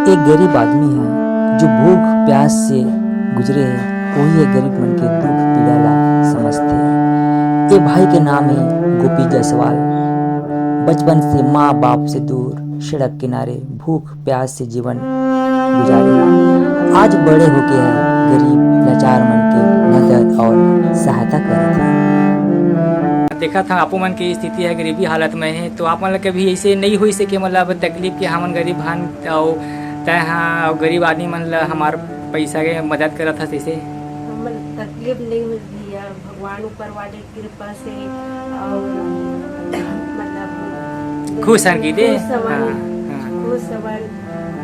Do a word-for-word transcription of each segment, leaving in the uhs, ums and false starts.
एक गरीब आदमी ह, जो भूख प्यास से गुजरे हे, वही एक गरीब मन के दुख पीड़ा ला समझथे। ए भाई के नाम हे गोपी जायसवाल। बचपन से माँ बाप से दूर, सड़क किनारे भूख प्यास से जीवन गुजारे। आज बड़े होके ह गरीब लाचार मन के मदद और सहायता करत हे। देखत हन, आपो मन के स्थिति ह गरीबी हालत में हे, तो आप मन ला कभी ऐसे नहीं होइस हे कि मतलब तकलीफ के हमन गरीब हन, अउ तैं ह अउ गरीब आदमी मन ला हमार पैसा के मदद करत हस ऐसे? हमन तकलीफ नहीं होइस भैया, भगवान ऊपर वाले कृपा से। और मतलब खुश हन कि दे? खुश हवन, हाँ, हाँ। खुश हवन,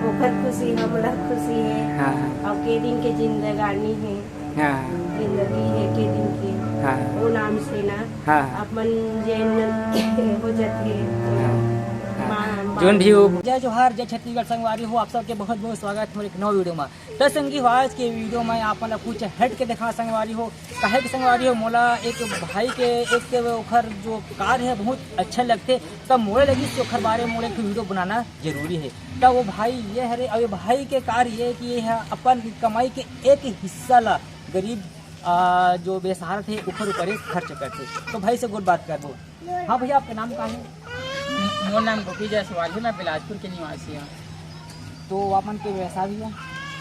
ओकर खुशी हमरा खुशी हे। हाँ, हाँ। और के दिन के जिंदगानी हे। हाँ। जिंदगी हे के दिन के। हाँ। वो नाम से ना हाँ। अपन जेन हो जाथे। हाँ। हाँ। माँ, जोन भी हो। जय जोहार, जय छत्तीसगढ़ संगवारी हो, आप सबके बहुत बहुत स्वागत हे मोर एक नवा वीडियो में। त संगी हो, आज के वीडियो में आप मन ला कुछ हट के देखा संगवारी हो, काहे के संगवारी हो, मोला एक भाई के एक ओखर जो कार हे बहुत अच्छा लगथे, तब मोला लगिस कि ओखर बारे में मोला एक वीडियो बनाना जरूरी हे। त वो भाई ये हरे, अउ ये भाई के कार ये कि ये ह अपन कमाई के एक हिस्सा ला गरीब, आ, जो बेसहारा थे ओखर ऊपर ये खर्च करथे। तो भाई से गोठ बात करबो। हाँ भैया, आपके नाम का हे? मोर नाम गोपी जायसवाल हे, मैं बिलासपुर के निवासी हूँ। तो आप मन के व्यवसाय भैया?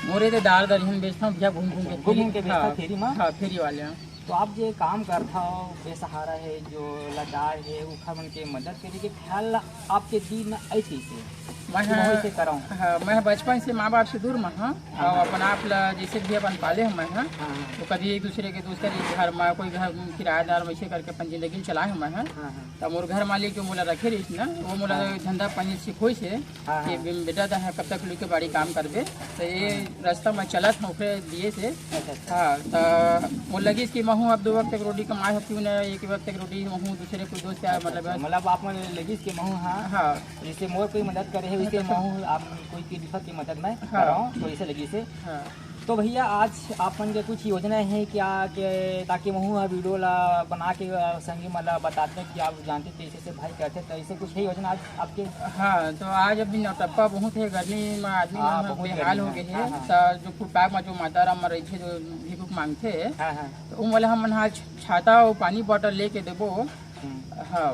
मोर ये दार दलहन बेचता हूँ भैया, घूम घूम के घूम घूम के बेचता हाँ, फेरी में? हाँ, फेरी वाले हैं। तो आप जे काम करथव, बेसहारा हे, जो लाचार हे, उखर मन के मदद करे के ख्याल आपके दिल में आइस कइसे? मैं कि हाँ, मैं इसे करऊं? हाँ, मैं बचपन से माँ बाप से दूर में हाँ, हाँ, और हाँ। अपन आप ला जैसे भी अपन पाले हूँ मैं हाँ, हाँ, हाँ। तो कभी एक दूसरे के दोस्त के घर में, कोई घर किराएदार वैसे करके अपन जिंदगी में चलाए हूँ मैं हाँ। हाँ, हाँ। तो मोर घर मालिक जो मोला रखे रहिस ना, वो मोला हाँ। धंधा पानी सिखोइस हे हाँ, कि हाँ। बे-, बेटा दा है कब तक लुई के बाड़ी काम करबे, तो ये हाँ। रास्ता में चलत हूँ, ओकरे दिए से। अच्छा, अच्छा। हाँ, तो मोर लगिस कि महूँ अब दो वक्त के रोटी कमाए हूँ, क्यों ना एक वक्त के रोटी महूँ दूसरे कोई दोस्त या अच्छा, मतलब अच्छा, मतलब आप मन लगिस कि महूँ हाँ, हाँ। जैसे मोर कोई मदद करे हे, वैसे महूँ आप कोई की दिक्कत की मदद मैं हाँ। कराऊँ, तो ऐसे लगिस हे। हाँ। तो भैया, आज आप मन के कुछ योजना हे क्या के, ताकि महूँ ह वीडियो ला बना के, अ, संगी मन ला बता दें कि आप जानते थे, ऐसे ऐसे भाई करथे, तो ऐसे कुछ हे योजना आज आपके? हाँ, तो आज अभी नौटप्पा बहुत हे, गर्मी में आदमी हाँ, मन बहुत बेहाल गर्मी हो हे। गए हे। हाँ, हाँ। तो जो फुटपाथ में जो माता राम रहिथे, जो भीख उख मांगथे, हाँ, हाँ। तो वो वाला हमन आज छाता और पानी बॉटल लेके देबो। हम्म। हाँ।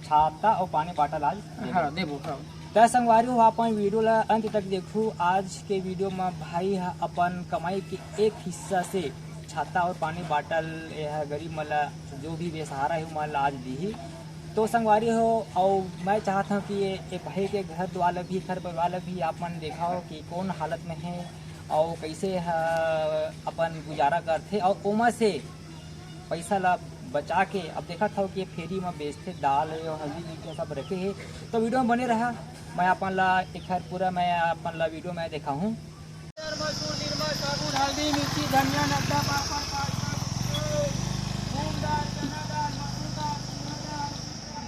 छाता और पानी बॉटल आज देबो। हाँ, देबो, हाँ। त संगवारी हो, आप मन वीडियो ला अंत तक देखू। आज के वीडियो में भाई ह अपन कमाई के एक हिस्सा से छाता और पानी बॉटल, यह गरीब मन ला, जो भी बेसहारा हे, ओमन ला आज दीही। तो संगवारी हो, अउ मैं चाहत हूँ कि ये, ये भाई के घर द्वार ला भी, घर परिवार ला भी आप मन देखाओ कि कौन हालत में हे अउ कैसे ह अपन गुजारा करथे अउ ओमा से पैसा ला बचा के अब देखत हव कि फेरी म बेचथे, दाल हे अउ हल्दी मिर्चा सब रखे हे। तो वीडियो में बने रहा, मैं अपन ला एखर पूरा मैं अपन ला वीडियो में देखाहूँ। मसूर, निरमा, साबुन, हल्दी, मिर्ची, धनिया, नद्दा, पापड़, पास्ता, मूंग दाल, चना दाल, मसूर दाल, चना दाल,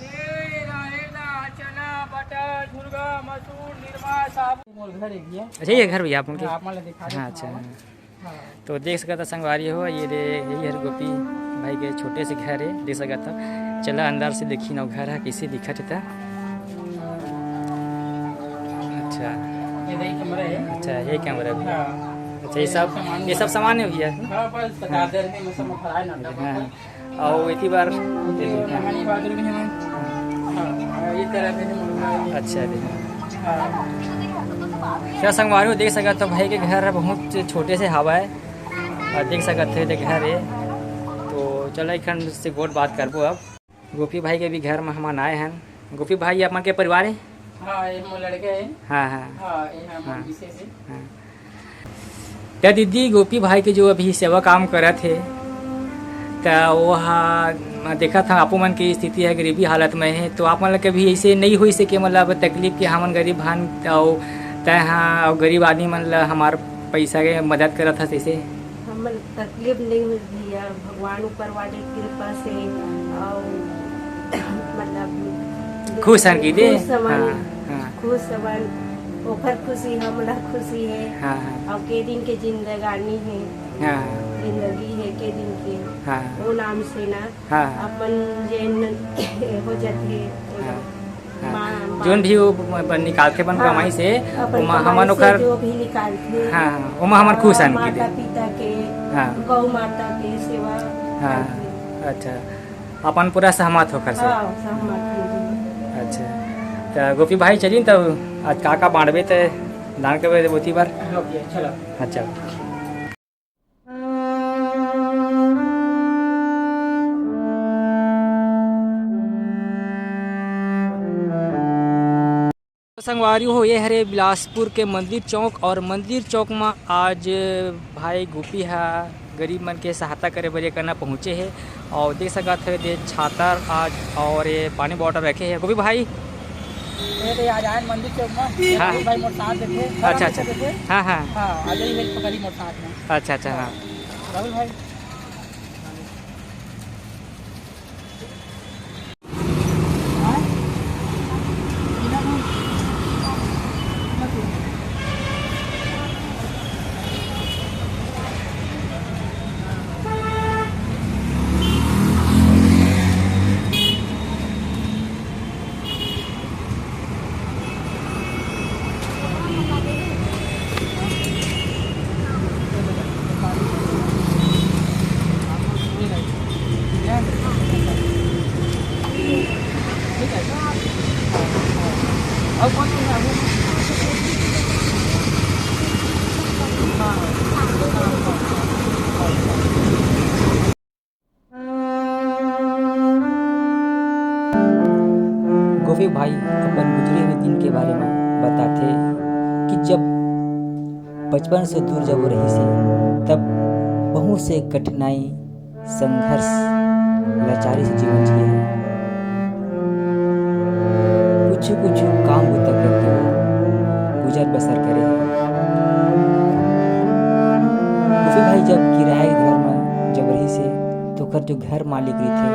ए, राहेर दाल, चना, बटर, झुरगा, मसूर, निरमा, साबुन। मोर घर हे भैया। अच्छा, ये घर भैया आप मन के? हाँ, आप मन ला दिखा हाँ, देत अच्छा। हवं। हाँ। तो देख सकत ह संगवारी हो, ये दे, यही हर गोपी भाई के छोटे से घर हे, देख सकत ह। चला अंदर से देखी ना, घर ह कैसे दिखत हे त। अच्छा। ये दे कमरा हे। अच्छा, ये कमरा भी। हाँ। अच्छा, ये सब, सामान ये सब सामान हे भैया? हाँ, बस चादर हे, वो सब फैलाए ना, हाँ। अउ एती बार ये हमारी बाथरूम हे, हाँ, ये तरफ हे। अच्छा, देखो। हाँ। क्या संगवारी हो, देख सकत हो भाई के घर ह बहुत छोटे से हवय, अउ देख सकत हो ये घर हे। तो चलो एक खन से गोठ बात करबो अब। गोपी भाई के भी घर म हमन आए हन। गोपी भाई, आप मन के परिवार हे? हाँ, ये मोर लड़का हे। हाँ, हाँ। हाँ, ये हमर हाँ। मिसेस हे। हाँ। त दीदी, गोपी भाई के जो अभी सेवा काम करत हे, त वो ह, देखत ह, आपो मन के स्थिति ह, गरीबी हालत में हे, तो आप मन ल कभी ऐसे नहीं होइस हे कि मतलब तकलीफ के हमन गरीब हन, अउ तैं ह, अउ गरीब आदमी मन ल हमार पैसा के मदद करत हस ऐसे? हमन तकलीफ नहीं होइस भैया, भगवान ऊपर वाले कृपा से, अउ मतलब खुश हन कि दे? खुश हवन, हाँ, हाँ। खुश हवन, ओखर खुशी हमला खुशी हे। हाँ, हाँ। अउ के दिन के जिंदगानी हे, हाँ। जिंदगी हे के दिन के, हाँ। वो नाम से ना हाँ। अपन जेन हो जाथे, हाँ। हाँ, मा-, जोन भी वो अपन निकालथे अपन हाँ, कमाई से, अपन ओमा कमाई हमन से ओकर जो भी निकालथे, हाँ, हाँ, ओमा हमन खुश हन माता किदे। पिता के, हाँ। गौ माता के सेवा हाँ, करथे। अच्छा, अपन पूरा सहमत हो ओकर से। हाँ, सहमत हो जी। अच्छा, त गोपी भाई चलिन तब आज का का बांटबे ते दान करबे ओती बर। ओके, चलो। हाँ, चलो। संगवारी हो, ये हरे बिलासपुर के मंदिर चौक और मंदिर चौक में आज भाई गोपी हा गरीब मन के सहायता करे बर ये करना पहुँचे हे। और देख सकत हे दे छाता आज और ये पानी बॉटल रखे हे। गोपी भाई, ये तो आज आए मंदिर चौक में, हाँ। भाई मोर साथ देथे, अच्छा, अच्छा। देथे। हाँ, हाँ। हाँ, आज ही हेल्प करी मोर साथ में। अच्छा, अच्छा, हाँ। राहुल भाई। गोपी भाई अपन गुजरे हुए दिन के बारे में बताथे कि जब बचपन से दूर जब वो रहिस हे, तब बहुत से कठिनाई, संघर्ष, लाचारी से जीवन जिए हे। कुछ कुछ काम बुता करके वो गुजर बसर करे हे। गोपी भाई जब किराया के घर में जब रहिस हे, तो ओकर जो घर मालिक रहिथे,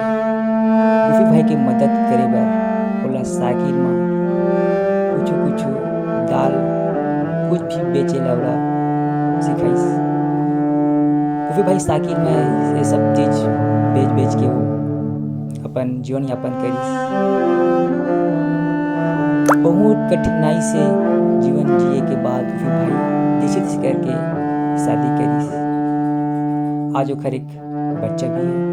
गोपी भाई के मदद करे बर ओला साइकिल म कुछु-कुछु दाल, कुछ भी बेचे ला ओला सिखाइस। गोपी भाई साइकिल म ये सब चीज बेच-बेच के वो अपन जीवन यापन करिस। बहुत कठिनाई से जीवन जिए के बाद गोपी भाई जैसे तैसे करके शादी करिस। आज ओकर एक बच्चा भी हे।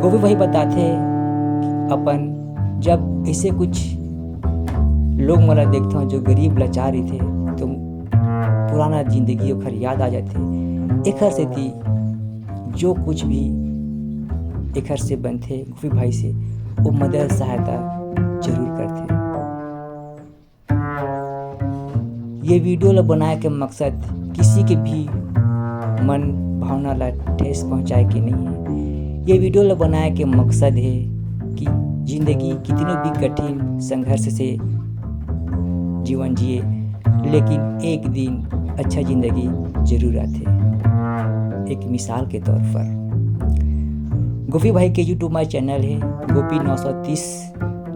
गोपी भाई बताथे कि अपन जब ऐसे कुछ लोग मन ला देखथंव जो गरीब लाचार रहिथे, तो पुराना जिंदगी ओखर याद आ जाथे। एखर सेती जो कुछ भी एखर से बनथे, गोपी भाई से, वो मदद सहायता जरूर करथे। ये वीडियो ला बनाए के मकसद किसी के भी मन भावना ला ठेस पहुंचाए के नहीं है। ये वीडियो ला बनाए के मकसद है कि जिंदगी कितने भी कठिन संघर्ष से जीवन जिए, लेकिन एक दिन अच्छा जिंदगी जरूर आथे। एक मिसाल के तौर पर गोपी भाई के YouTube में चैनल है गोपी नौ सौ तीस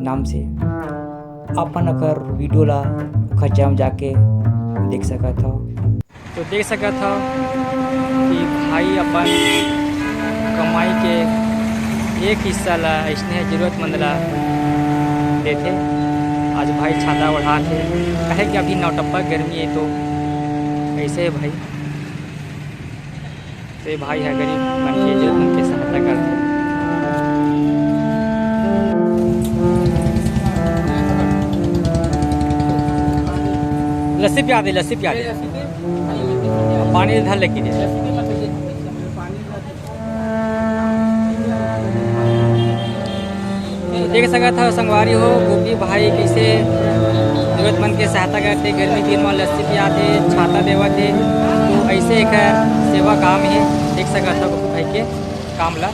नाम से, अपन ओकर वीडियो ला ओकर चैनल जाके देख सकत हव। तो देख सकत हव कि भाई अपन कमाई के एक हिस्सा ला अइसने जरूरतमंद ला देथे। आज भाई छाता ओढ़ात हे, काहे कि अभी नौटप्पा गर्मी है तो ऐसे है भाई। तो ये भाई ह गरीब मन के जरूरत मन के सहायता करथे। लस्सी पिया दे, लस्सी पिया दे। पानी धर लेके दे। तो देख सकत हव संगवारी हो, गोपी भाई कइसे जरूरतमंद के सहायता करथे। गर्मी दिन म लस्सी पियाथे, छाता देवत हे, तो अइसे एकर सेवा काम हे। देख सकत हव गोपी भाई के काम ला।